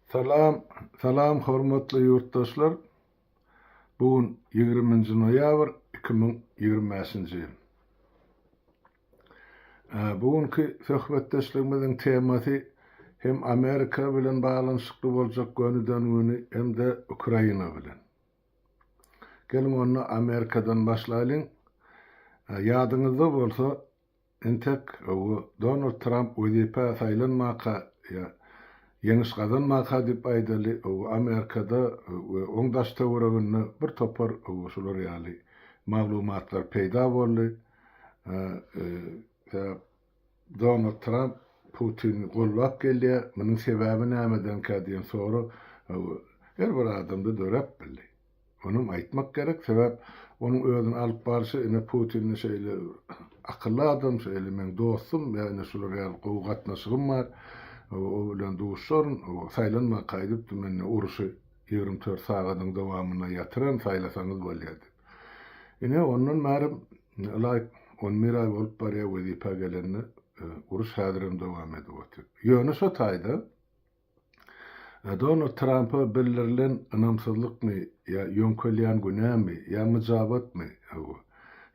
Salam, salam hormatly ýurtdaşlar! Bu gün ýigriminji noýabr 2025-nji ýyl. Bu günki söhbetdeşligimiziň temasy hem Amerika bilen baglanyşykly boljak gönüden-göni hem-de Ukraina bilen. Geliň onda Amerikadan başlaýlyň. Ýadyňyzda bolsa, Entek Donald Tramp wezipä saýlanmaka ýa ýeňiş gazanmaka diýip aýdaly, Amerikada we oň daş-töwereginde bir topar şular ýaly maglumatlar peýda boldy. Sebäp Donald Tramp Putini gollap gelýär, munuň sebäbi nämedenkä diýen sorag her bir adamda döräp bildi. Onam aýtmak gerek, sebäp onuň özüni alyp barşy ine Putin şeýle akylly adam, şeýle meň dostum, ýa ine şular ýaly gowy gatnaşygym bar, o bilen duşaryn, saýlanmaka aýdypdy men ine uruşy 24 sagadyň dowamynda ýatyraryn, saýlasaňyz bolýar diýip. Ine ondan bäri ylaýyk on bir aý bolup barýar wezipä gelenine, uruş häzirem dowam edip otyr. Ýöne şo taýda Donald Trampa bildirilen ynamsyzlykmy ýa ýöňkelýän günämi ýa myjabatmy, hawa,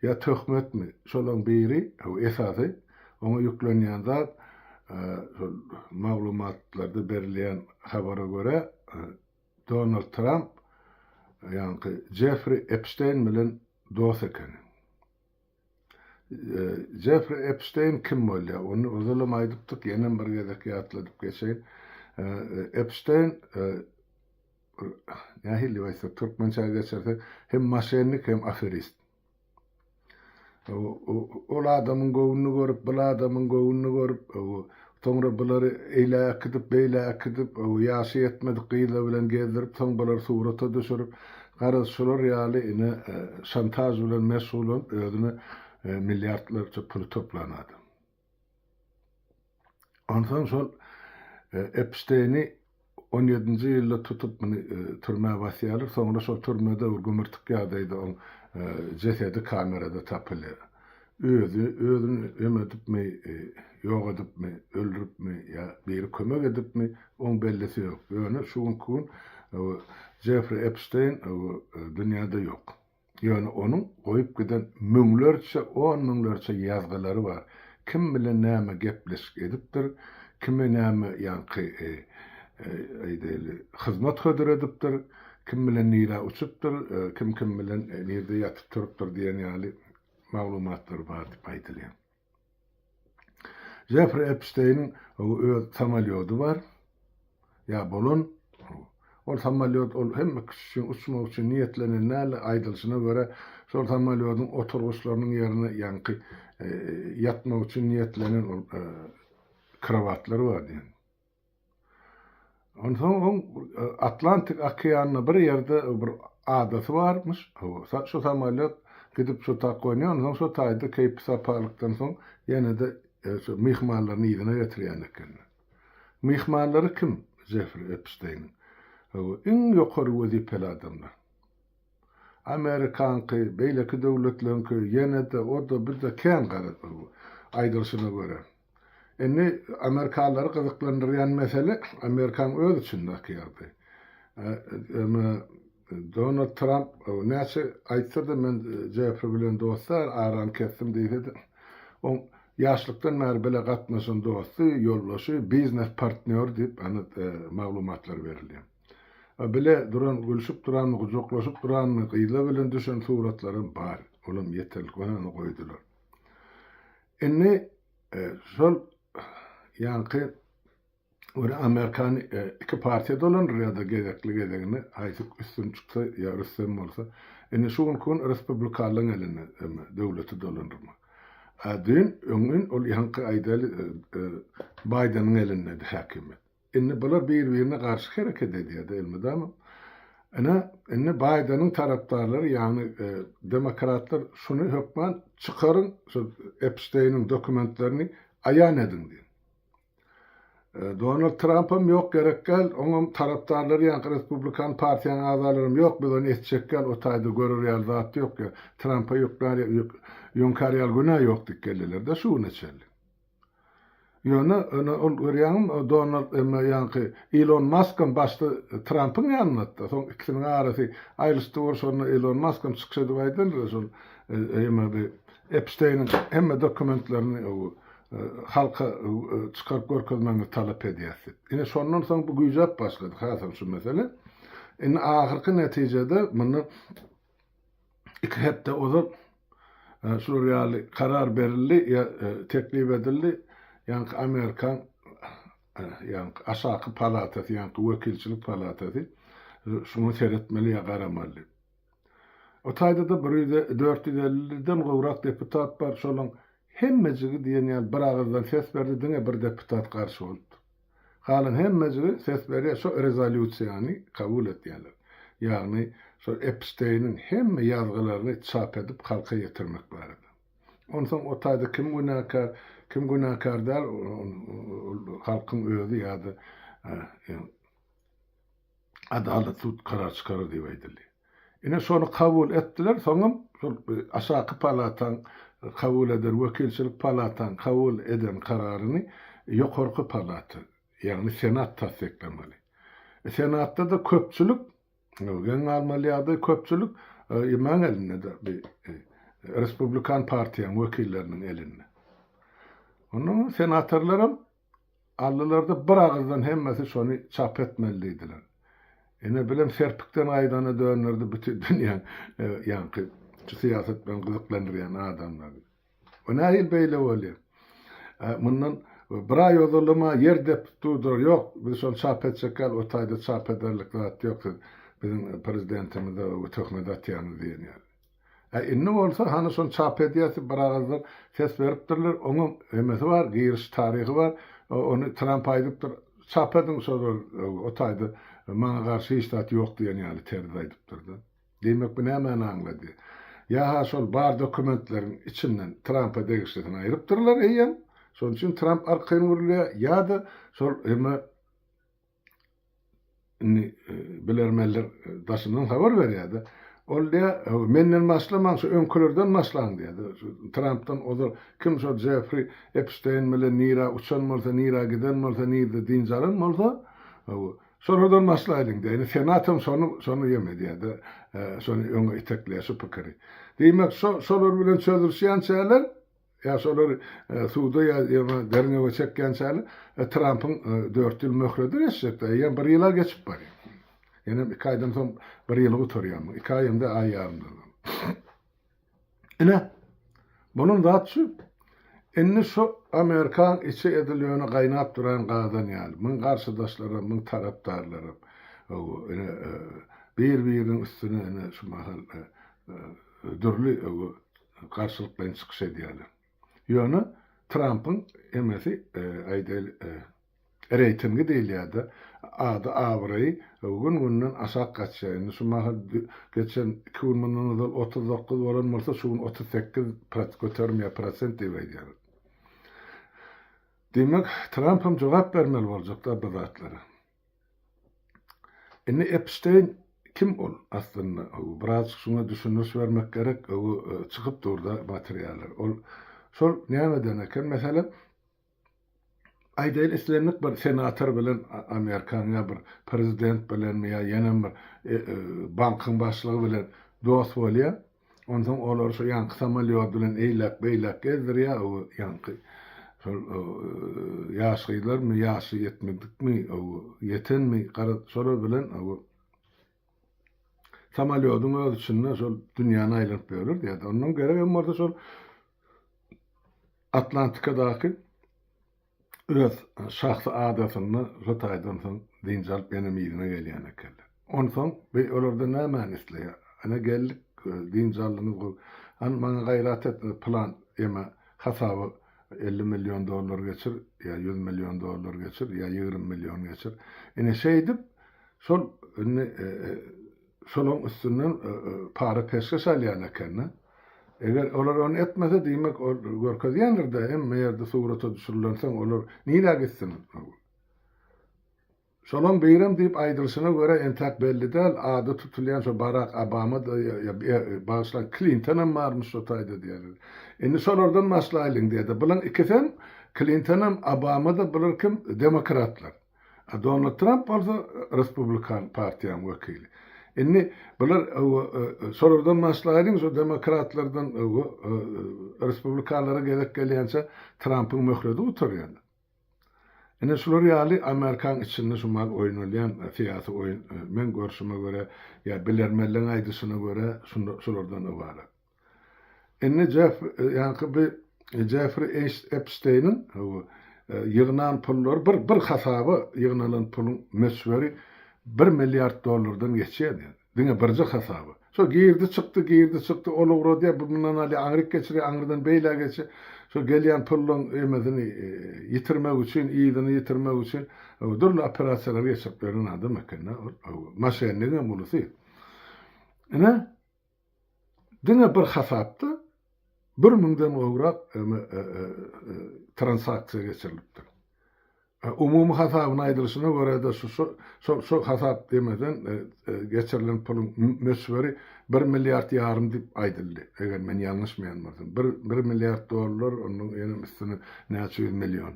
ýa töhmetmi, şolaň biri, hawa, esasy oňa ýüklenýän zat, şol maglumatlarda berilýän habara görä, Donald Tramp ýaňky Jeffri Epsteýn bilen dost ekeni. Jeffri Epsteýn kim bolýar? Ony ozalam aýdypdyk, ýenem bir gezek ýatladyp geçeýin. Epsteýn nähili diýip aýtsak, türkmençä geçirsek, hem moşennik, hem aferist. Ol adamyň göwnüni görüp, bul adamyň göwnüni görüp, Soňra bulary eýlä äkidip, beýlä äkidip, ýaşy ýetmedik gyzlar bilen gezdirip, soň bulary surata düşürip, garaz, şular ýaly ine, şantaž bilen meşgullanyp, özüne milliardlarça puly toplan adam. Onsoň şol Epsteýni On ýedinji ýylda tutup muny türmä basýarlar, soňra şol türmede bir gümürtik ýagdaýda oň jesedi kamerada tapylýar. Özi özüni em edipmi, ýok edipmi, öldüripmi ýa biri kömek edipmi, oň bellisi ýok. Ýöne şu günki gün Jeffri Epsteýn dünýäde ýok. Ýöne onuň goýup giden müňlerçe, on müňlerçe ýazgylary bar. Kim bilen näme gepleşik edipdir, kime näme ýaňky aýdaýly hyzmat hödür edipdir, kim bilen nirä uçupdyr, kim kim bilen nirde ýatyp turupdyr diýen ýaly maglumatlar bar diýip aýdylýar. Jeffri Epsteýniň öz samolýody bar. Ýa bolan. Ol samolýot ol hemme kişi üçin uçmak üçin niýetlenen däldi. Aýdylyşyna görä, şol samolýodyň oturgyçlarynyň ýerine ýaňky ýatmak üçin niýetlenen ol krowatlar bar diýen. Onsoň oň Atlantik okeanynda bir ýerde bir adasy barmyş. Şo samolýot gidip şo tak gonýar. Onsoň şo taýda keýpi-sapalykdan soň ýene-de şo myhmanlaryny yzyna getirýän ekenler. Myhmanlary kim Jeffri Epsteýniň? Iň ýokary wezipeli adamlar. Amerikaňky, beýleki döwletleriňki, ýene-de, o-da, bu-da kän garaz aýdylyşyna görä. Indi amerikanlary gyzyklandyrýan mesele Amerikanyň öz içindäki ýagdaý. Eme Donald Tramp näçe aýtsa-da men Jeffri bilen dost däl, arany kesdim diýse-de, oň ýaşlykdan bäri bile gatnaşan dosty, ýoldaşy, biznes partnýory diýip any maglumatlar berilýär. Bile duran, gülşüp duranmy, gujaklaşyp duranmy, gyzlar bilen düşen suratlaram bar. Olam ýeterlik, ony goýdular. Indi şol ýaňky bir Amerikany iki partiýa dolandyrýar-da gezekli gezegine, haýsy üstün çyksa ýa rüstem bolsa. Indi şu günki gün respublikanlaryň elinde döwleti dolandyrmak. A düýn, öňňin ol ýaňky aýdaly Baýdeniň elindedi häkimiýet. Indi bular bir-birine garşy hereket edýärdi elmydama. Ine, indi Baýdeniň tarapdarlary, ýagny demokratlar şuny hökman çykaryň, şu Epsteýniň dokumentlerini aýan ediň diýen. Donald Trampam ýok gerek däl, oňam tarapdarlary ýaňky respublikan partiýanyň agzalaram ýok biz ony etjek däl, o taýda görer ýaly zat ýok ýa Trampa ýüknär ýöňkär ýaly günä ýok diýip geldiler-de şu güne çenli. Ýöne ene ol görýäňmi Donald emme ýaňky Ilon Maskam başda Trampyň ýanynda soň ikisiniň arasy aýrylyşdy bor şonda Ilon Maskam çykyş edip aýdandyr şol emme bi Epsteiniň hemme dokumentlerini halka çykaryp görkezmegiňizi talap edýäs diýip. Ine şondan soň bu güýjäp başlady hasam şu mesele. Indi ahyrky netijede muny 2 hepde ozal şular ýaly karar berildi ýa teklip edildi. Ýaňky Amerikan ýaňky aşaky palatasy, ýaňky wekilçilik palatasy şuňa seretmeli ýa garamaly. O taýda-da bir ýüze 450-den gowrak deputat bar, şolaň hemmejigi diýen ýaly bir agyzdan ses berdi, diňe bir deputat garşy bolupdyr. Galan hemmejigi ses berýär, şo rezolýusiýany kabul etýärler. Ýagny şol Epsteýniň hemme ýazgylaryny çap edip halka ýetirmek barada. Onsoň o taýda kim günäkär, kim günäkär däl, ol halkyň özi ýa-da adalat sud karar çykarar diýip aýdyldy. Ine şony kabul etdiler, soňam şol aşaky palataň kabul eden, wekilçilik palataň kabul eden kararyny ýokarky palata, ýagny senat tassyklamaly. Senatda-da köpçülik, geň galmaly ýagdaý, köpçülik imaň elinde-de, bi respublikan partiýaň wekilleriniň elinde. Onnoň senatorlaram Aldylarda bir agyzdan hemmesi şony çap etmeli diýdiler. Ine bilem serpikden gaýdana dönderdi bütin dünýäň ýaňky şu syýasat bilen gyzyklandyrýan adamlary. O nähili beýle bolýar? Mundan bir aý ozalama ýer depip durdular. Ýok, biz şony çap etjek däl, o taýda çap ederlik zat ýok, siz biziň prezidentimize töhmet atýaňyz diýen ýaly. Ä indi bolsa hany şony çap edýäs bir agyzdan ses beripdirler oňam hemesi bar giriş taryhy bar ony Tramp aýdypdyr çap ediň şolar o taýda maňa garşy hiç zat ýok diýen ýaly terzde aýdypdyrda. Diýmek bu nämäni aňladýar? Ýa-ha şol bar dokumentleriň içinden Trampa degişlisini aýrypdyrlar eýýäm şonuň üçin Tramp arkaýyn gürleýär ýa-da şol heme Indi bilermenler daşyndan habar berýär-de. Ol diýýär, menden başlamaň, şu öňkülerden başlaň diýýär. Şu Trampdan ozal kim şo Jeffri Epsteýn bilen nirä uçan bolsa, nirä giden bolsa, nirde dynç alan bolsa, şolardan başlaýlyň diýýär. Indi Senatam şony, şony ýem edýär-de, şony öňe itekleýär şu pikiri. Diýmek, şo, şolar bilen çözülişýänçäler, Ýa şolary suda ýa ýa derňewe çekýänçäler Trampyň 4 ýyl möhledi geçjekdi. Eýýäm bir ýyla geçip barýar. Ýenem 2 aýdan soň bir ýyly gutarýar. 2 aý hem-de aý ýarymdan soň. Ine, bolan zat şu. Indi şu Amerikan içi edil ýöne gaýnap duran gazan ýaly. Muň garşydaşlaram, muň tarapdarlaram. Ine, bir-biriniň üstüne ine şu mahal dürli garşylyklaýyn çykyş edýärler. Ýöne Trampyň emesi aýdaýly reýtingi diýilýär-de, ady abraýy gün-günden aşak gaçýar. Indi şu mahal geçen iki gün mundan ozal 39 bolan bolsa, şu gün 38 göterim ýa prosent diýip aýdýarlar. Diýmek, Tramp hem jogap bermeli boljak-da bu zatlara. Indi Epsteýn kim ol aslynda? Birazjyk şuňa düşündiriş bermek gerek, çykyp durda materiallar. Ol şol nämeden eken? Meselem, aýdaýly islendik bir senator bilen Amerikan ýa bir prezident bilenmi ýa ýenem bir bankyň başlygy bilen dost bolýar. Onsoň olary şo ýaňky samolýot bilen eýläk-beýläk gezdirýär, o ýaňky şol ýaş gyzlarmy, ýaşy ýetmedikmi, o ýetenmi, garaz, şolar bilen o samolýodyň öz içinde şol dünýäni aýlanyp ýörler diýýär. Ondan geregem bolsa şol Atlantikadaky öz şahsy adasynda şo taýdan soň dynç alyp ýenem yzyna gelýän ekenler. Onsoň bi olardan nämäni isleýär? Ine geldik, dynç aldyňyz gowy. Hany maňa gaýrat et, pylan eme hasaba 50 million dollar geçir, ýa 100 million dollar geçir, ýa 20 million geçir. Ine şeýdip şol indi şolaň üstünden para peşgeş alýan ekeni. Eger olar ony etmese, diýmek, ol görkezýändir-dä, hemme ýerde surata düşürilensoň, olar nirä gitsin? Şolaň birem diýip aýdylyşyna görä, entäk belli däl, ady tutulýan şo Barak Obama-da, bagyşlaň, Klintonam barmyş şo taýda diýýärler. Indi şolardan başlaýlyň diýýär-de. Bulaň ikisem. Klintonam, Obama-da bular kim? Demokratlar. A Donald Tramp bolsa Respublikan partiýanyň wekili. Indi bular şolardan başlaýlyň, şu demokratlardan respublikanlara gezek gelýänçä Trampyň möhleti gutarýar. Ine şular ýaly Amerikaň içinde şu mal oýnalýan syýasy oýun meň görşüme görä ýa bilermenleň aýdyşyna görä şulardan ybarat. Indi Jeff ýaňky bi Jeffri Epsteiniň ýygnan pullary bir bir hasaba ýygnalan puluň möçberi bir milliard dollardan geçýär diýýär. Diňe birje hasaba. Şo girdi çykdy girdi çykdy ol ugradýar bu mundan alýar aňryk geçirýär aňrydan beýlä geçýär. Şo gelýän pullaň emesini ýitirmek üçin yzyny ýitirmek üçin dürli operasiýalar geçirip ýören adam eken-dä ol. Moşennigiňem ulusy. Ine Diňe bir hasapda bir müňden gowrak transaksiýa geçirilipdir. Umumy hasabyna aýdylyşyna görä-de şu şol şol hasap demeden geçirilen puluň möçberi bir milliard ýarym diýip aýdyldy, eger men ýalňyşmaýan bolsam. Bir bir milliard dollar, onuň ýenem üstüne näçe ýüz million.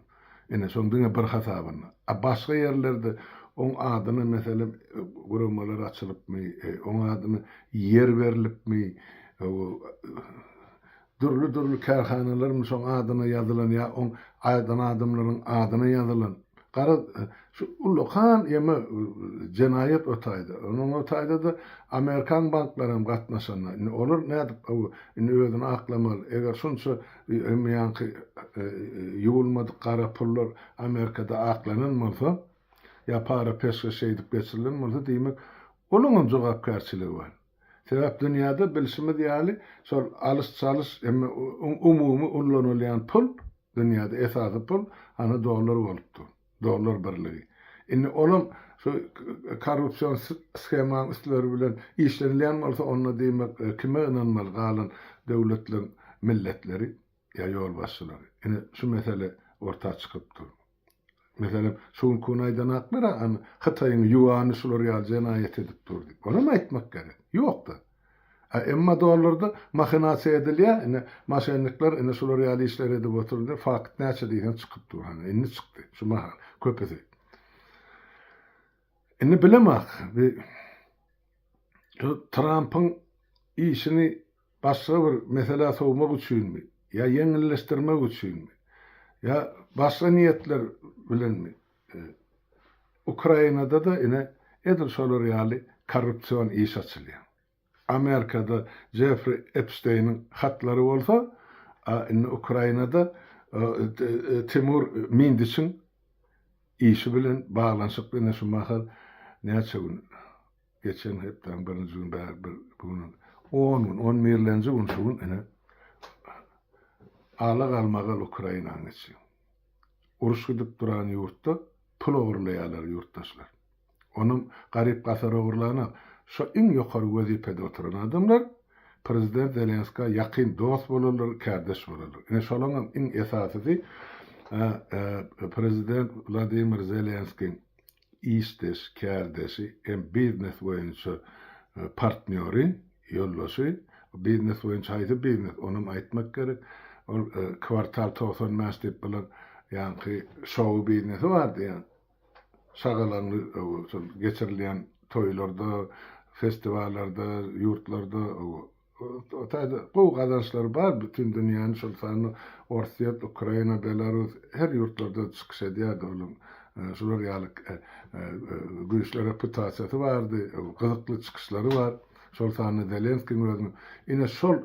Ine, şoň diňe bir hasabynda. A başga ýerlerde oň adyna, meselem, guramalar açylypmy, oň adyna ýer berlipmi, dürli-dürli kärhanalarmy şoň adyna ýazylan ýa oň aýdan adamlaryň adyna ýazylan. Garaz, şu ullakan ýeme jenaýat o taýda. Onuň o taýda-da amerikan banklaram gatnaşanda. Indi olar nädip indi özüni aklamaly? Eger şunça Hem ýaňky ýuwulmadyk gara pullar Amerikada aklanan bolsa, ýa para-peşgeş şeýdip geçirilen bolsa, diýmek, olaňam jogapkärçiligi bar. Sebäp dünýäde bilşimiz ýaly, şol alyş-çalyş hem umumy ullanylýan pul, dünýäde esasy pul, ana dollar bolup dur. Dollar birligi. Indi olam şu korrupsion shemanyň üstleri bilen işlenilýän bolsa, onda diýmek kime ynanmaly galan döwletleriň milletleri ýa ýolbaşçylary? Ine şu mesele orta çykyp dur. Meselem, şu günki gün aýdanaklar-a, ana, Hytaýyň ýuany şular ýaly jenaýat edip dur diýip. Onam aýtmak gerek. Ýok-da. A emma dollarda mahinasiýa edilýär, ine, moşennikler ine şular ýaly işler edip otyr diýip, fakt näçe diýseň çykyp dur, hany, indi çykdy, şu mahal, köpüsi. Indi bilemok, bi şu Trampyň işini başga bir meselä sowmak üçinmi, ýa ýeňilleşdirmek üçinmi, ýa başga niýetler bilenmi, Ukrainada-da ine edil şolar ýaly korrupsion iş açylýar. Amerikada Jeffri Epsteýniň hatlary bolsa, a indi Ukrainada Timur Mindiçiň işi bilen baglanyşykly ine şu mahal näçe gün geçen hepdäň birinji gün bäri bir bu gün on gün on birlenji gün şu gün ine ala galmagal Ukrainanyň içi. Uruş gidip duran ýurtda pul ogurlaýarlar ýurtdaşlar. Onam garyp-gasar ogurlanok. Şo iň ýokary wezipede oturan adamlar prezident Zelenskä ýakyn dost bolarlar, kärdeş bolarlar. Ine şolaňam iň esasysy prezident Wladimir Zelenskiň işdeş, kärdeşi hem biznes boýunça partnýory, ýoldaşy, biznes boýunça haýsy biznes, onam aýtmak gerek, ol Kwartal 95 diýip bular ýaňky şou biznesi bardy, ýa şagalaňly şol geçirilýän toýlarda, festiwallarda, ýurtlarda O taýda gowy gazançlary bar, bütin dünýäni şol sanda Orsýet, Ukraina, Belarus her ýurtlarda çykyş edýärdi onuň şular ýaly güýçli reputasiýasy bardy, gyzykly çykyşlary bar, şol sanda Zelenskiň özüniň. Ine şol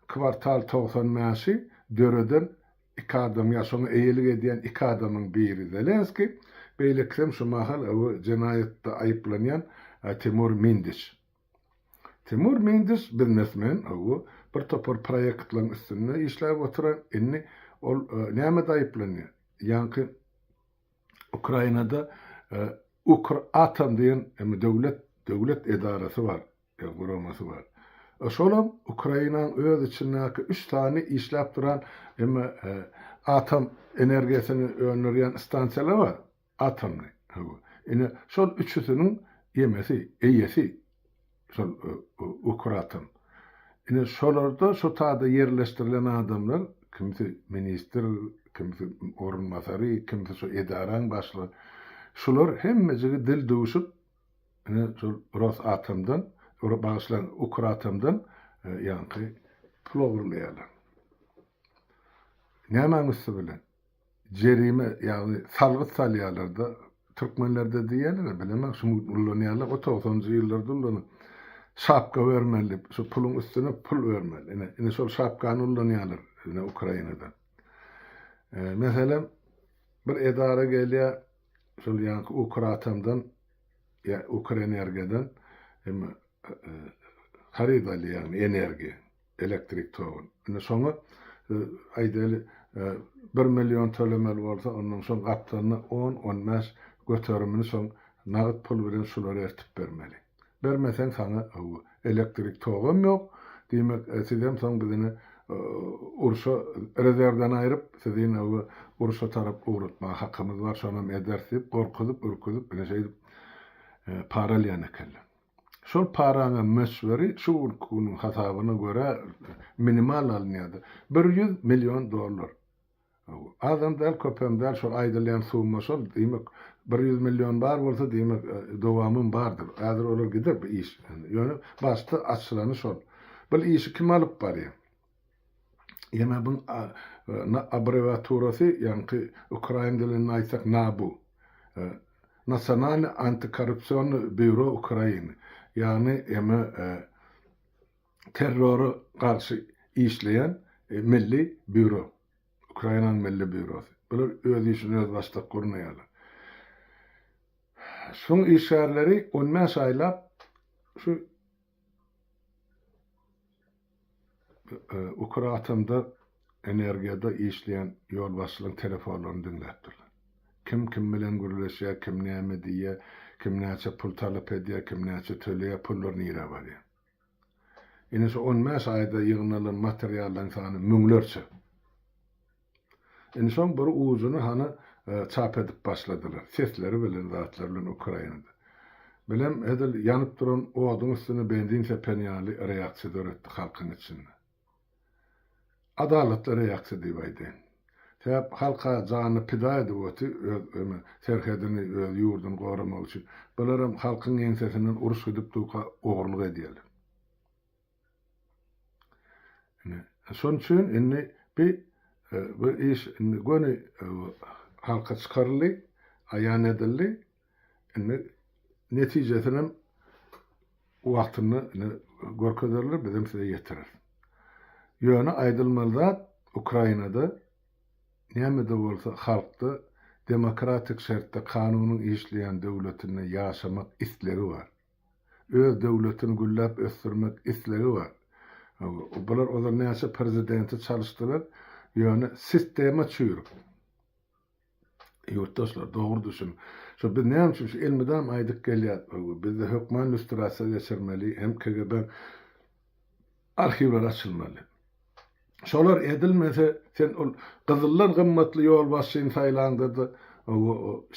Kwartal 95-i döreden iki adam ýa şoňa eýelik edýän iki adamyň biri Zelenskiý, beýlekisem şu mahal jenaýatda aýyplanýan Timur Mindiç. Timur Mendiş biznesmen, hawa, bir topar proýektleň üstünde işläp oturan, indi ol nämede aýyplanýar? Ýaňky Ukrainada Ukr-Atom diýen döwlet döwlet edarasy bar, guramasy bar. Şolam Ukrainanyň öz içindäki üç sany işläp duran atom energiýasyny öndürýän stansiýalar bar. Atomly. Hawa. Ine, şol üçüsiniň ýemesi, eýesi şol Ukratom. Ine, şolarda şo taýda ýerleşdirilen adamlar, kimsi ministr, kimsi orunbasary, kimsi şu edaraň başlygy. Şular hemmejigi dil düwşüp, ine şol Rosatomdan, bagyşlaň, Ukratomdan ýaňky pul ogurlaýarlar. Nämäň üsti bilen? Jerime, ýagny salgyt salýarlar-da, türkmenlerde diýýärler-ä, bilemok, şuny ullanýarlar, o togsanjy ýyllarda ullanyp, şapka bermeli diýip, şu puluň üstüne pul bermeli. Ine, ine şol şapkany ullanýarlar, ine Ukrainada. Meselem, bir edara gelýär, şol ýaňky Ukratomdan ýa Ukrenergiýadan hem haryt alýar, ýagny energiýa. elektrik toguny. Indi şoňa aýdaly bir million tölemeli bolsa, ondan şoň gapdalyna on, on bäş göterimini şoň nagt pul bilen şulara ertip bermeli. Bermeseň saňa elektrik togam ýok, diýmek sizem soň bizini urşa rezerwden aýryp, sizi urşa tarap ugratmaga hakymyz bar, şonam ederis diýip gorkuzyp, ürküzip, ine şeýdip para alýan ekenler. Şol paraňam möçberi şu günki günüň hasabyna görä minimal alynýardy. 100 million dollar. Azam däl, köpem däl, şol aýdylýan summa şol. Diýmek, 100 million bar bolsa, diýmek, dowamam bardyr. Häzir olar gider bu iş. Ýöne başda açylany şol. Bul işi kim alyp barýar? Ýene buň abrewiaturasy, ýaňky ukrain dilinde aýtsak NABU. Nasionalnyý antikorrupsionnyý býuro Ukrainy. Ýagny eme terrora garşy işleýän milli býuro. Ukrainanyň milli býurosy. Bular öz işini özbaşdak gurnaýarlar. Şuň işgärleri on bäş aýlap şu Ukraatomda energiýada işleýän ýolbaşçylaryň telefonlaryny diňläpdirler. Kim kim bilen gürleşýär, kim näme diýýär, kim näçe pul talap edýär, kim näçe töleýär, pullar nirä barýar. Ine şu on bäş aýda ýygnalan materiallaryň sany müňlerçe. Indi şoň bir ujuny hany çap edip başladylar. Sesleri bilen, zatlary bilen Ukrainada. Bilem edil ýanyp duran oduň üstüne benzin sepen ýaly reaksiýa döretdi halkyň içinde. Adalatly reaksiýa diýip aýdaýyn. Sebäp halk-a janyny pida edip oty öz öme serhedini, öz ýurduny goramak üçin. Bularam halkyň ýeňsesinden uruş gidip durka ogurlyk edýärler. Ine, şonuň üçin indi bi bu iş indi göni halka çykaryldy, aýan edildi. Indi netijesinem wagtynda indi görkezerler, bizem size ýetireris. Ýöne aýdylmaly zat, Ukrainada näme-de bolsa halkda demokratik şertde kanunyň işleýän döwletinde ýaşamak islegi bar. Öz döwletini gülläp ösdürmek islegi bar. Bular ozal näçe prezidenti çalyşdylar, ýöne sistema çüýrük. Ýurtdaşlar, dogry düşüniň. Şo biz näme üçin şu elmydam aýdyp gelýäs, bizde hökman lýustrasiýa geçirmeli, hem KGB arhiwleri açylmaly. Şolar edilmese, sen ol gyzyldan gymmatly ýolbaşçyny saýlaňda-da,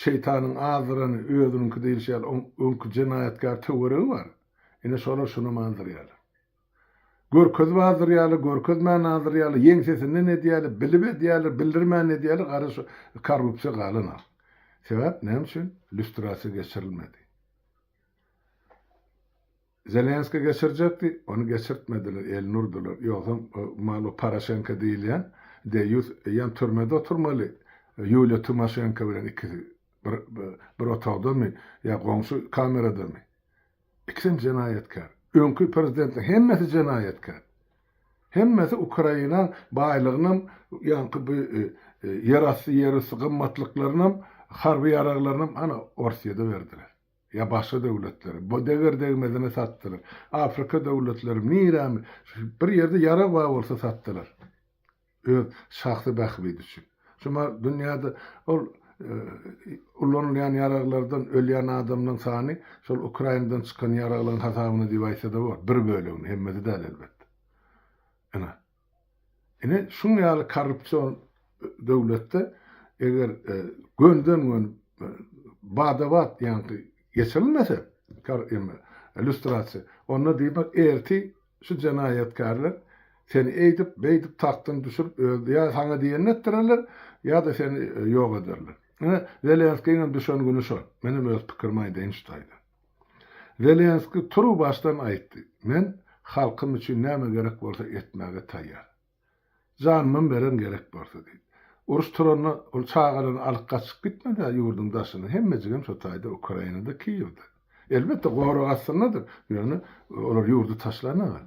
şeýtanyň azdyrany özüniňki diýlişi ýaly, oň öňki jenaýatkär töweregi bar. Ine, şolar şunam azdyrýarlar. Görkezip azdyrýarlar, görkezmän azdyrýarlar, ýeňsesinden edýärler, bilip edýärler, bildirmän edýärler, gara şu korrupsiýa galanok. Sebäp näme üçin? Lýustrasiýa geçirilmedi. Zelenskiý geçirjekdi, ony geçirtmediler, elini urdular. Ýogsam malo Poroşenko diýilýän deýýus eýýäm türmede oturmaly, Ýuliýa Timoşenko bilen ikisi bir bir otagdamy ýa goňşy kameradamy. Ikisem jenaýatkär. Öňki prezidentleriň hemmesi jenaýatkär. Hemmesi Ukrainaň baýlygynam, ýaňky bu ýerasty, ýerüsti gymmatlyklarynam, harby ýaraglarynam ana Orsýede berdiler. Ýa başga döwletlere. Bu deger-degmezini satdylar. Afrika döwletleri nirämi, bir ýerde ýarag bar bolsa satdylar. Öz şahsy bähbidi üçin. Şuma dünýäde ol ulanylýan ýaraglardan ölýän adamlaryň sany şol Ukrainadan çykan ýaraglaryň hasabyna diýip aýtsa-da bor. Bir bölegini, hemmesi däl elbetde. Ine. Ine, şuň ýaly korrupsion döwletde eger gönden-göni bada-bat ýaňky geçirilmese, lýustrasiýa, onda diýmek ertir şu jenaýatkärler seni eýdip, beýdip tagtdan düşürip, öz ýa saňa diýenini etdirerler, Ýa-da seni ýok ederler. Ine, Zelenskiýiňem düşen güni şol. Menem öz pikirimi aýdaýyn şu taýda. Zelenskiý turuwbaşdan aýtdy, Men halkym üçin näme gerek bolsa etmäge taýýar. Janymam bererin gerek bolsa diýdi. Uruş turanda ol çagalaryny alyp gaçyp gitmedi-ä ýurduň daşyna, hemmejigem şo taýda Ukrainada, Kiýewde. Elbetde gorag astyndadyr, ýöne olar ýurdy taşlanaga.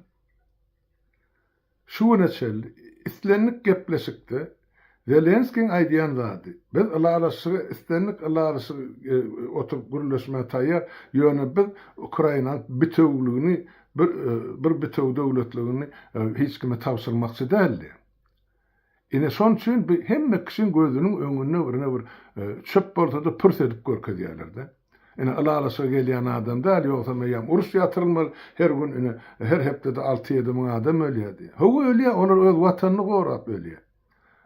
Şu güne çenli islendik gepleşikde Zelenskiň aýdýan zady, biz ylalaşyga islendik ylalaşygy oturyp gürleşmäge taýýar, ýöne biz Ukrainanyň bitewüligini bir bir bitewi döwletligini hiç kime tabşyrmakçy däl diýýär. Ine şonuň üçin bu hemme kişiň gözüniň öňünde birine bir çöp bolsa-da pürs edip görkezýärler-de. Ine ylalaşyga gelýän adam däl, ýogsam eýýäm uruş ýatyrylmaly, her gün ine her hepdede alty-ýedi müň adam ölýär diýýär. Hawa ölýär, olar öz watanyny gorap ölýär.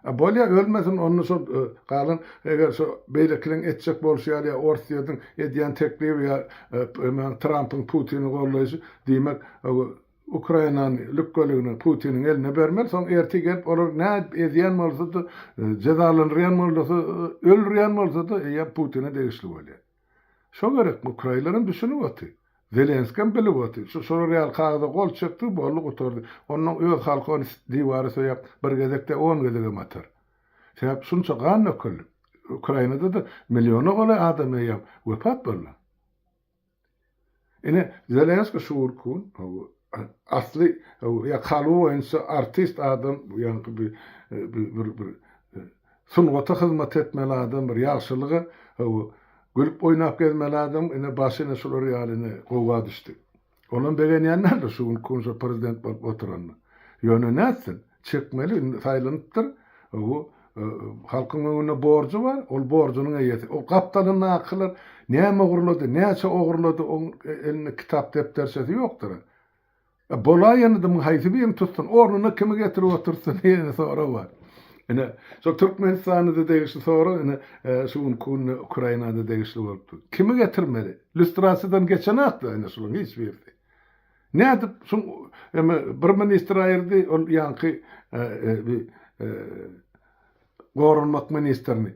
A bolýar ölmesin, onda şol galan eger şo beýlekileň etjek bolşy ýaly ýa Orsýetiň edýän teklibi ýa Trampyň Putini gollaýşy diýmek Ukrainany lükgeligine Putiniň eline bermeli, soň ertir gelip olar nädip ezýän bolsa-da, jezalandyrýan bolsa, öldürýän bolsa-da eýýäm Putine degişli bolýar. Şo gerekmi? Ukrainlaram düşünip otyr. Zelenskam bilip otyr. Şu şolar ýaly kagyza gol çekdi, boldy gutardy. Onnoň öz halky ony diwara söýäp bir gezek däl, on gezegem atar. Sebäp şunça gan döküldi. Ukrainada-da milliona golaý adam eýýäm wepat boldy. Ine, Zelenskiý şu günki gün asly ýa kalby boýunça artist adam, ýaňky bir bir bir sungata hyzmat etmeli adam, bir ýagşylyga gülüp oýnap gezmeli adam, ine başy ine şular ýaly ine gowga düşdi. Olam begenýän däldir şu günki gün şo prezident bolup oturanyna. Ýöne nätsin, çekmeli, indi saýlanypdyr. Bu halkyň öňünde borjy bar, ol borjunyň eýesi. O gapdalyndakylar näme ogurlady, näçe ogurlady, oň elinde kitap depderçesi ýokdur. E, bolaýanydy muň haýsy birini tutsun, ornuna kimi getirip oturtsyn diýen sorag bar. Ine, şol Türkmenistana-da degişli sorag, ine, şu günki günde Ukraina-da degişli bolup dur. Kimi getirmeli? Lýustrasiýadan geçenok-da ine şularyň hiç birisi. Nädip şuň eme bir ministr aýyrdy, ol ýaňky goranmak ministrini,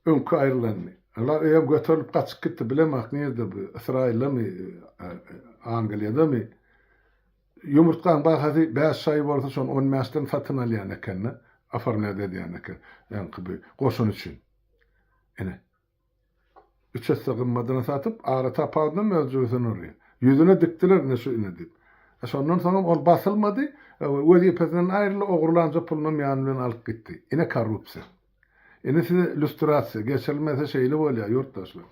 öňki aýrylanyny. Olar öýem göterilip gaçyp gitdi, bilemok nirde bu, Ysraýyldamy, Angliýadamy. Ýumurtgaň bahasy bäş şaýy bolsa şony on bäşden satyn alýan eken-de, oformlýat edýän eken, ýaňky bu goşun üçin. Ine. Üç esse gymmadyna satyp, ara tapawudynam öz jübüsine urýar. Ýüzüne dikdiler ine şu ine diýip. E şondan soňam ol basylmady, wezipesinden aýryldy, ogurlanja pulunam ýany bilen alyp gitdi. Ine korrupsiýa. Ine size lýustrasiýa. Geçirilmese şeýle bolýar, ýurtdaşlar.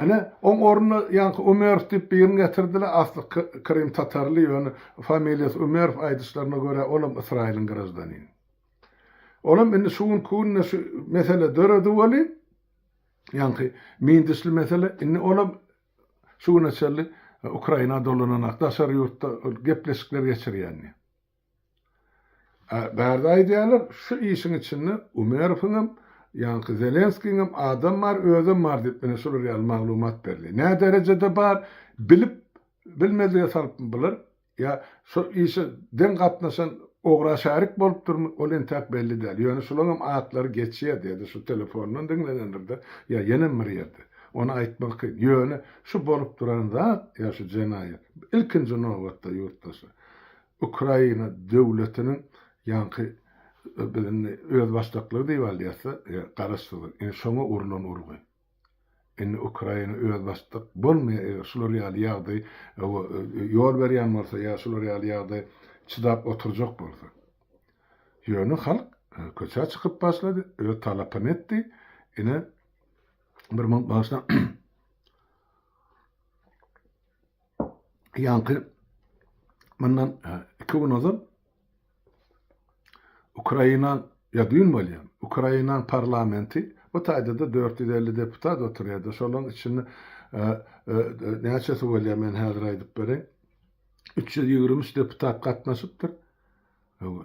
Ine, oň ornuna ýaňky Umerow diýip birini getirdiler, asly krym tatarly, ýöne familiýasy Umerow aýdyşlaryna görä olam Ysraýylyň graždanini. Olam indi şu günki günde şu mesele döredi weli, ýaňky Mindişli mesele, indi olam şu güne çenli Ukraina dolananak, daşary ýurtda gepleşikler geçirýän. Bärde aýdýarlar, şu işiň içinde Umerowyňam, ýaňky Zelenskiňem adam bar, özem bar diýip, ine şular ýaly maglumat berilýär. Nä derejede bar, bilip, bilmezlige salypmy bular, ýa şol işe deň gatnaşan ogra şärik bolupdyrmy, ol entäk belli däl. Ýöne şulaňam atlary geçýär diýýär, şu telefondan diňlenendir-de, ýa ýenem bir ýerde. Ony aýtmak kyn. Ýöne şu bolup duran zat, ýa şu jenaýat, ilkinji nobatda ýurtdaşlar, Ukraina döwletiniň ýaňky biz indi özbaşdaklygy diýip alýas-da, garaşsyzlyk, indi şoňa urlan urgy. Indi Ukraina özbaşdak bolmaýar, eger şular ýaly ýagdaý ýol berýän bolsa ýa şular ýaly ýagdaý çydap oturjak bolsa. Ýöne halk köçä çykyp başlady, öz talapyny etdi. Ine bir mugt başda Ýaňky mundan iki gün ozal Ukraina ýa düýn bolýar. Ukrainanyň parlamenti bu taýda-da 450 deputat oturýardy. Şolaryň içinde näçesi bolýar men häzir aýdyp bereýin. 323 deputat gatnaşypdyr.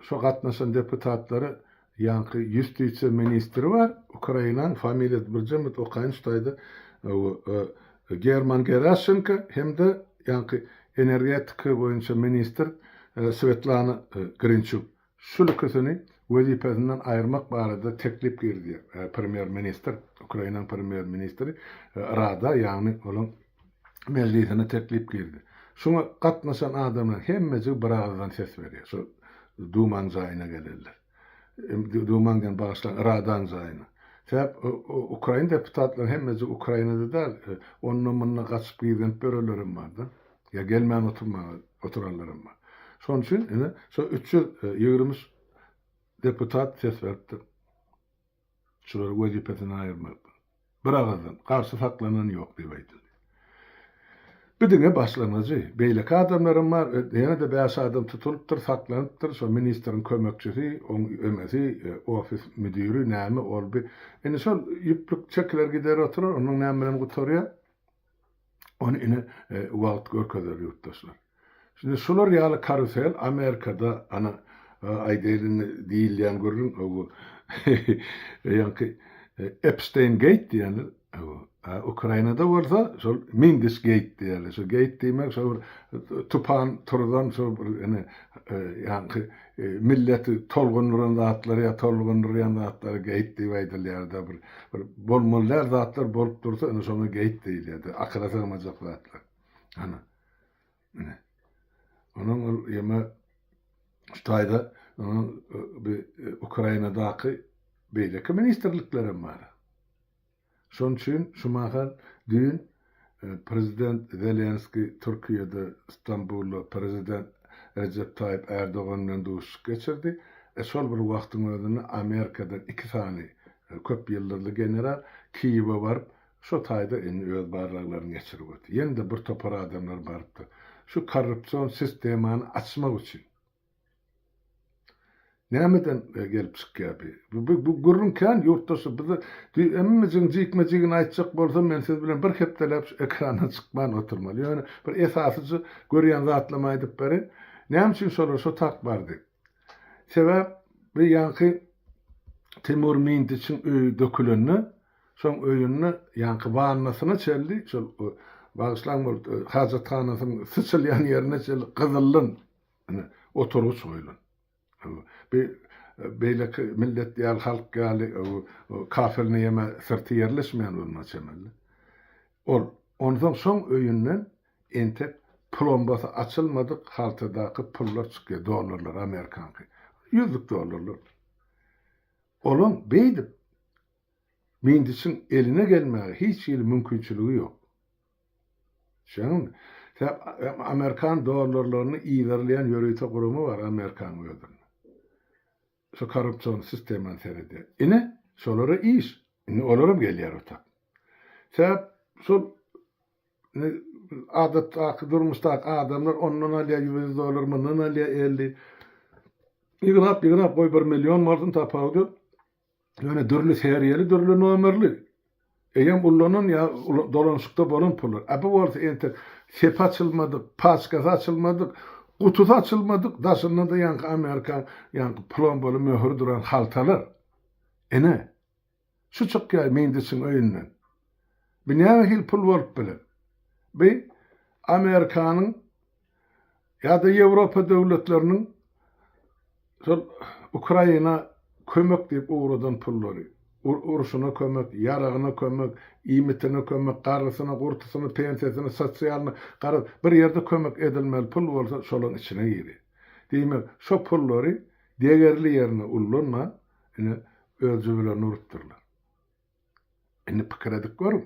Şo gatnaşan deputatlary ýaňky ýustisiýa ministri bar, Ukrainanyň, familiýasy birje minut okaýyn şu taýda, German Geraşenko hem-de ýaňky energetika boýunça ministr Swetlana Grinçuk. Şul ikisini. wezipesinden aýyrmak barada teklip girizýär premýer-ministr, Ukrainanyň premýer-ministri Rada, ýagny olaň mejlisine teklip girdi. Şuňa gatnaşan adamlaryň hemmejigi bir agyzdan ses berýär. Şo Dumaň jaýyna gelenler. Dumaň diýen bagyşlaň, Radaň jaýyna. Sebäp ukrain deputatlaryň hemmejigi Ukrainada däl, onda-munda gaçyp gizlenip ýörenlerem bar-da. Ýa gelmän oturmaga oturanlaram bar. Şonuň üçin ine şo 323 deputat ses beripdir. Şulary wezipesinden aýyrmak. Bir agyzdan garşy saklanan ýok diýip aýdyldy. Bu diňe başlangyjy. Beýleki adamlaram bar. Ýene-de bäş adam tutulypdyr, saklanypdyr. Şo ministriň kömekçisi, oň emesi, ofis müdiri näme ol bi. Indi şol ýüplük çekiler gider oturar. Onuň näme bilen gutarýar? Ony ine wagt görkezer ýurtdaşlar. Şindi şular ýaly karusel Amerikada ana aýdaýly indi diýilýän gürrüň bu ýaňky Epstein Gate diýenler Ukrainada bolsa şol Mindis Gate diýerler. Şo gate diýmek şo bir tupan turzan şo bir ine ýaňky milleti tolgundyran zatlary ýa tolgundyrýan zatlary geýt diýip aýdylýar-da, bir bir bolmaly däl zatlar bolup dursa, ine şoňa geýt diýilýär-de, akyla sygmajak zatlar. Ana. Ine. Onuň ol ýeme şu taýda onuň bi Ukrainadaky beýleki ministrliklerem bar. Şonuň üçin şu mahal düýn prezident Zelenskiý Türkiýede, Stambulda prezident Rejep Taýyp Ärdogan bilen duşuşyk geçirdi. Şol bir wagtyň özünde Amerikadan iki sany köp ýyldyzly general Kiýewe baryp, şo taýda indi öz barlaglaryny geçirip otyr. Ýene-de bir topar adamlar barypdyr. Şu korrupsion sistemany açmak üçin. Nämeden gelip çykýar bi? Bu bu gürrüň kän ýurtdaşlar. Bize hemmejigiň jikme-jigini aýtjak bolsam men siz bilen bir hepdeläp şu ekrandan çykman oturmaly. Ýöne bir esasyja görýän zatlarymy aýdyp bereýin. Näme üçin şolar şo tak bardy? Sebäp bu ýaňky Timur Mindiçiň öýi dökülende şoň öýünde ýaňky wannasyna çenli şol bagyşlaň bol hajathanasynyň syçylýan ýerine çenli gyzyldan Ine, oturgyç goýlan. Bi beýleki millet ýaly, halk ýaly kafelni ýeme syrty ýerleşmeýän bolmaly çemeli. Ol, onsoň şoň öýünden entek plombasy açylmadyk haltadaky pullar çykýar, dollarlar, amerikanky. Ýüzlük dollarlar. Olaň beýdip Mindiçiň eline gelmäge hiç hili mümkinçiligi ýok. Düşýäňizmi? Sebäp amerikan dollarlaryny yzarlaýan ýörite gurama bar Amerikanyň özünde. Şu korrupsion sistemany seredýär. Ine, şolara iş. Indi olaram gelýär o tak. Sebäp şol adatdaky durmuşdaky adamlar ondan alýar 100 dollar, mundan alýar 50. Ýygnap, ýygnap goý bir million bolsun tapawudy ýok. Ýöne dürli seriýaly, dürli nomerli. Eýýäm ullanan ýa dolanyşykda bolan pullar. A bu bolsa entek sepi açylmadyk, paçkasy açylmadyk, gutusy açylmadyk, daşynda-da ýaňky amerikan ýaňky plombaly möhüri duran haltalar. Ine, şu çykýar Mindiçiň öýünden. Bu nähili pul bolup biler? Bu Amerikanyň ýa-da Ýewropa döwletleriniň şol Ukraina kömek diýip ugradan pullary, urşuna kömek, ýaragyna kömek, iýmitine kömek, garrysyna, gurtusyna, pensiýasyna, sosialyna, garaz, bir ýerde kömek edilmeli pul bolsa şolaryň içine girýär. Diýmek, şo pullary degerli ýerine ullanman, ine, öz jübülerine urupdyrlar. Indi pikir edip görüň.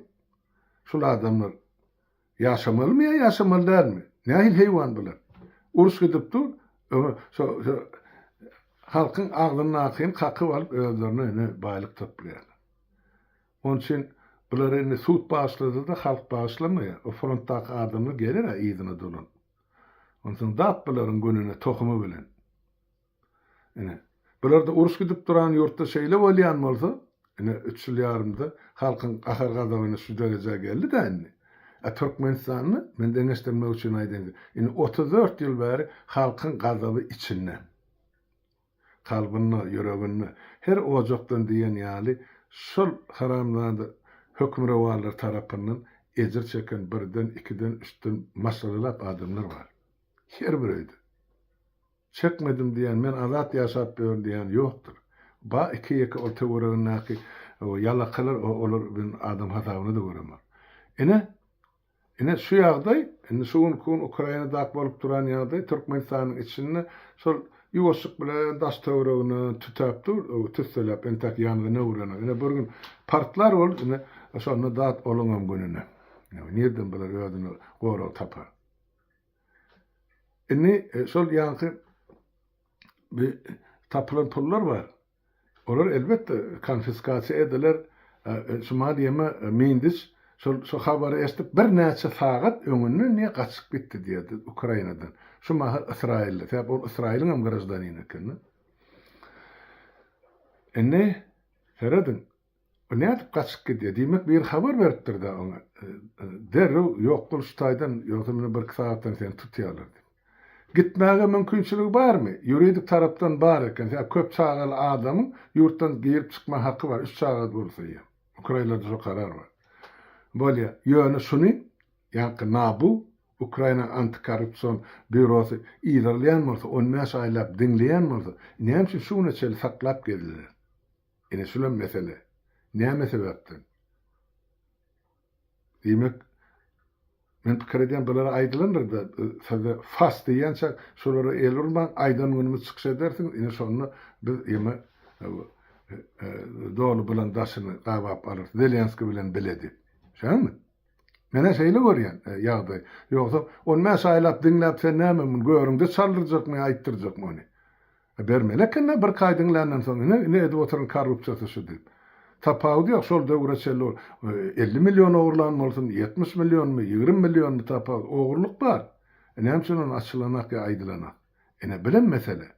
Şul adamlar ýaşamalymy ýa ýaşamaly dälmi? Nähili heýwan bular? Uruş gidip dur, öňe şo şo halkyň agzyndakyny kakyp alyp özlerine ine baýlyk toplaýarlar. Onuň üçin bulary indi sud bagyşlasa-da halk bagyşlamaýar. O frontdaky adamlar geler-ä yzyna dolanyp. Onsoň dap bularyň gününe tohumy bilen. Ine, bularda uruş gidip duran ýurtda şeýle bolýan bolsa, ine, üç ýyl ýarymda halkyň gahar-gazaby ine şu derejä geldi-dä indi. A Türkmenistanda, men deňeşdirmek üçin aýdaýyn, indi 34 ýyl bäri halkyň gazaby içinde. Kalbynda, ýüreginde, her ojakdan diýen ýaly şol haramzada hökmürowanlar tarapyndan ejir çeken birden, ikiden, üçden maşgalalap adamlar bar. Her bir öýde. Çekmedim diýen, men azat ýaşap ýörün diýen ýokdur. Ba iki-ýeke ol töweregindäki ýalakalar olar men adam hasabyna-da göremok. Ine, ine şu ýagdaý, indi şu günki gün Ukrainadaky bolup duran ýagdaý Türkmenistanyň içinde şol ýuwaşlyk bilen daş-töweregine tütäp dur, tüsseläp entäk ýangyna öwrenok. Ine bir gün partlar bolup ine şonda dat olaňam gününe. Nirden bular özüne gorag tapar. Indi şol ýaňky bir tapylan pullar bar. Olar elbetde konfiskasiýa ediler. Şumal ýeme Mindiç şol şu habary eşidip birnäçe sagat öňünden niýe gaçyp gitdi diýerdi Ukrainadan. Şu mahal Ysraýylda. Sebäp ol Ysraýylyň hem graždanini eken. Indi serediň. Bu nädip gaçyp gidýär? Diýmek, biri habar beripdir-dä oňa. Derrew ýok bol şu taýdan, ýogsa mine birki sagatdan seni tutýarlar diýip. Gitmäge mümkinçiligi barmy? Ýuridik tarapdan bar eken. Sebäbi köp çagaly adamyň ýurtdan girip çykma haky bar, üç çaga bolsa eýýäm. Ukrainada şo karar bar. Bolýar. Ýöne şuny ýaňky NABU, Ukraina antikorrupsion býurosy yzarlaýan bolsa, on bäş aýlap diňleýän bolsa, näme üçin şu güne çenli saklap gezdiler? Ine şulam mesele. Näme sebäpden? Diýmek, men pikir edýän bulara aýdylandyr-da, size fas diýýänçäk şolara el urmaň, aýdan günümiz çykyş edersiňiz, ine şonda biz ýene doly bulan daşyny gabap alarys, Zelenskiý bilen bile diýip. Şeýlemi? Men-ä şeýle görýän ýagdaý. Ýogsa on bäş aýlap diňläp sen näme muny göriňde çaldyrjakmy ýa aýtdyrjakmy ony? Bermeli eken-dä birki aý diňländen soň ine ine edip oturan korrupsiýasy şu diýip. Tapawudy ýok şol döwre çenli ol 50 million ogurlan bolsun, 70 millionmy, 20 millionmy tapawudy ogurlyk bar. E näme üçin ony açylanak ýa aýdylanak? Ine bilen mesele.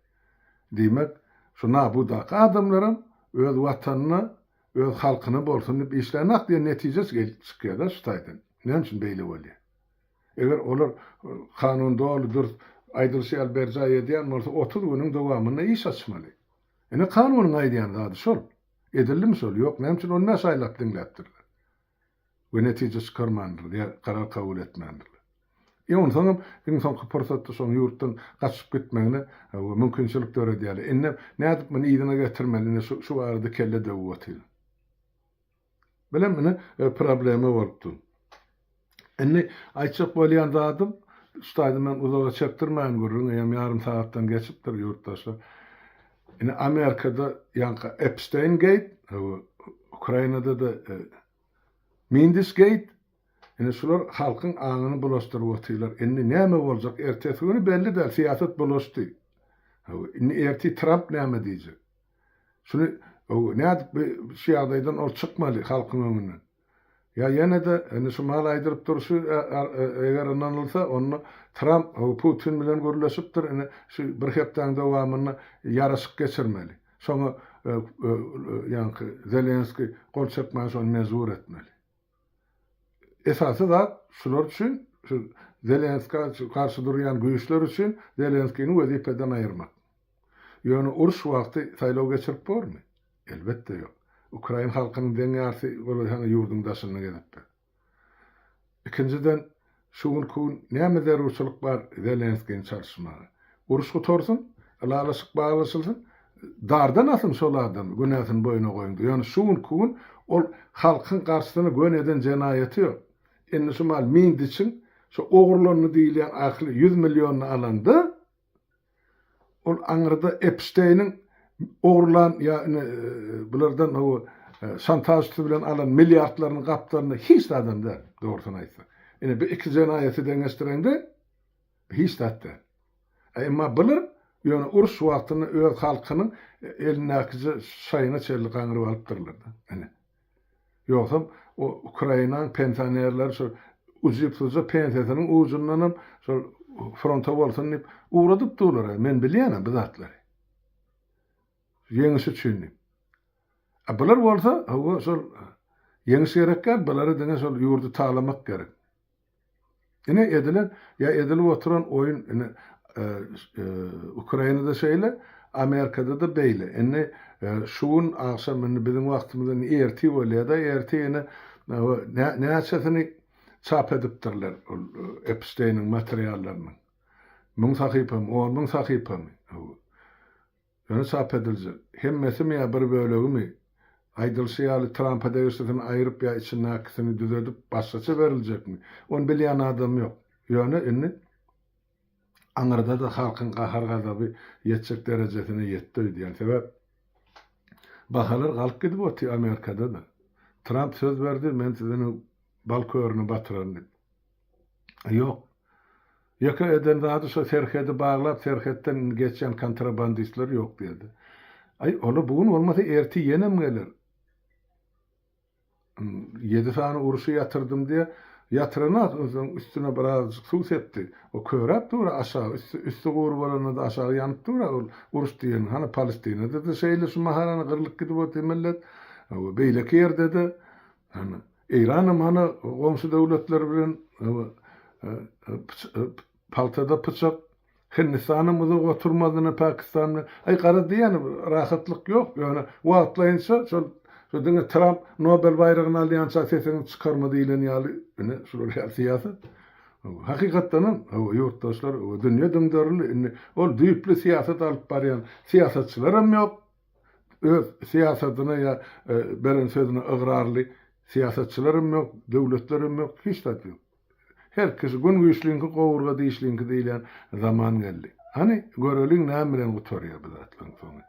Diýmek şu Nabudaky adamlaram öz watanyna, öz halkyna bolsun diýip işlänak diýen netije gelip çykýar-da şu taýdan. Näme üçin beýle bolýar? Eger olar kanuny doly dürs, aýdylyşy ýaly berjaý edýän bolsa, 30 günüň dowamynda iş açmaly. Ine kanunyň aýdýan zady şol. Edildimi şol? Ýok, näme üçin on bäş aýlap diňläpdirler? We netije çykarmandyrlar ýa karar kabul etmändirler. E onsoňam iň soňky pursatda şoň ýurtdan gaçyp gitmegine mümkinçilik döredýärler. Indi nädip muny yzyna getirmeli, ine şu barada kelle döwüp otyrlar. Bilen ine problema bolup dur. Indi aýtjak bolýan zadym, şu taýda men uzaga çekdirmäýin gürrüňi, eýýäm ýarym sagatdan geçipdir ýurtdaşlar. Ine Amerikada ýaňky Epstein Gate, Ukrainada-da Mindis Gate, ine şular halkyň aňyny bulaşdyryp otyrlar. Indi näme boljak ertesi güni belli däl, syýasat bulaşdy. Indi ertir Tramp näme diýjek? Şuny nädip şu ýagdaýdan ol çykmaly halkyň öňünden. Ýa ýene-de indi şu mal aýdyryp durşy eger ynanylsa onda Tramp Putin bilen gürleşipdir indi şu bir hepdäň dowamynda ýaraşyk geçirmeli. Şoňa ýaňky Zelenskiý gol çekmäge şony mejbur etmeli. Esasy zat şular üçin şu Zelenskä garşy durýan güýçler üçin Zelenskini wezipeden aýyrmak. Ýöne uruş wagty saýlaw geçirip bormy? Elbetde ýok. Ukrain halkynyň deň ýarsy golaý ýurduň daşynda gezipdir. Ikinjiden, şu günki gün näme zerurçylyk bar Zelenskini çalyşmaga? Uruş gutarsyn, ylalaşyk baglaşylsyn, dardan asyň şol adamy, günäsini boýuna goýuň. Ýöne şu günki gün ol halkyň garşysyna göni eden jenaýaty ýok. Indi şu mal Mindiçiň şu ogurlandy diýilýän ahli ýüz millionyny alanda, Ol aňyrda Epsteýniň ogurlan ýa ine bulardan o şantaž üsti bilen alan milliardlarynyň gapdalynda hiç zadam däl, dogrusyny aýtsak. Ine bu iki jenaýaty deňeşdireňde hiç zat däl. Emma bular ýöne uruş wagtynda öz halkynyň elindäkije şaýyna çenli gaňryp alypdyrlar-da. Ine. Ýogsam o Ukrainaň pensionerleri şol ujypsyzja pensiýasynyň ujundanam şol fronta bolsun diýip ugradyp durlar. Men bilýän-ä bu zatlary. Ýeňiş üçin diýip. A bular bolsa, hawa şol ýeňiş gerek däl, bulara diňe şol ýurdy talamak gerek. Ine edilen ýa edilip oturan oýun ine Ukrainada şeýle, Amerikada-da beýle. Indi şu gün agşam indi biziň wagtymyz indi ertir bolýar-da, ertir ine näçesini çap edipdirler ol Epsteiniň materiallarynyň. Müň sahypamy, 10 müň sahypamy? Hawa. Ýöne çap ediljek. Hemmesimi ýa bir bölegimi? Aýdylyşy ýaly Trampa degişlisini aýryp ýa içindäkisini düzedip başgaça beriljekmi? Ony bilýän adam ýok. Ýöne indi aňyrda-da halkyň gahar-gazaby ýetjek derejesine ýetdi öýdýän. Sebäp bahalar galyp gidip otyr Amerikada-da. Tramp söz berdi, men sizini bal körüne batyraryn diýip. Ýok. Ýeke eden zady şo serhedi baglap serhetden indi geçýän kontrabandistler ýok diýerdi. Aý ola bu gün bolmasa ertir ýenem geler. Ýedi sany urşy ýatyrdym diýe, ýatyranok onsoň üstüne birazajyk suw sepdi. O köräp dur-a aşagy üsti üsti gury bolanda-da aşagy ýanyp dur-a ol uruş diýeniň. Hany Palestinada-da şeýle şu mahal hany gyrlyp gidip otyr millet. Beýleki ýerde-de hany Eýranam hany goňşy döwletler bilen paltada pyçak, Hindistanam uzak oturmaz ine Pakistan bilen. Aý garaz diýýän rahatlyk ýok, ýöne wagtlaýynça şol şo diňe Tramp Nobel baýragyny alýança sesiňi çykarma diýlen ýaly ine şular ýaly syýasat. Hakykatdanam hawa ýurtdaşlar dünýe düňderildi indi ol düýpli syýasat alyp barýan syýasatçylaram ýok. Öz syýasatyna ýa beren sözüne ygrarly syýasatçylaram ýok, döwletlerem ýok, hiç zat ýok. Her kişi gün güýçliňki gowurga dişliňki diýilýän zaman geldi. Hany, göreliň näme bilen gutarýar bu zatlaryň soňy.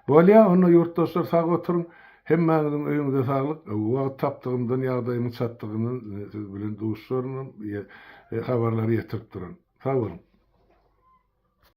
Bolýa, onda ýurtdaşlar sag oturyň, hemmäňiziň öýüňize saglyk, wagt tapdygymdan, ýagdaýymyň çatdygyndan siz bilen duşuşaryn, habarlary ýetirip duraryn. Sag boluň.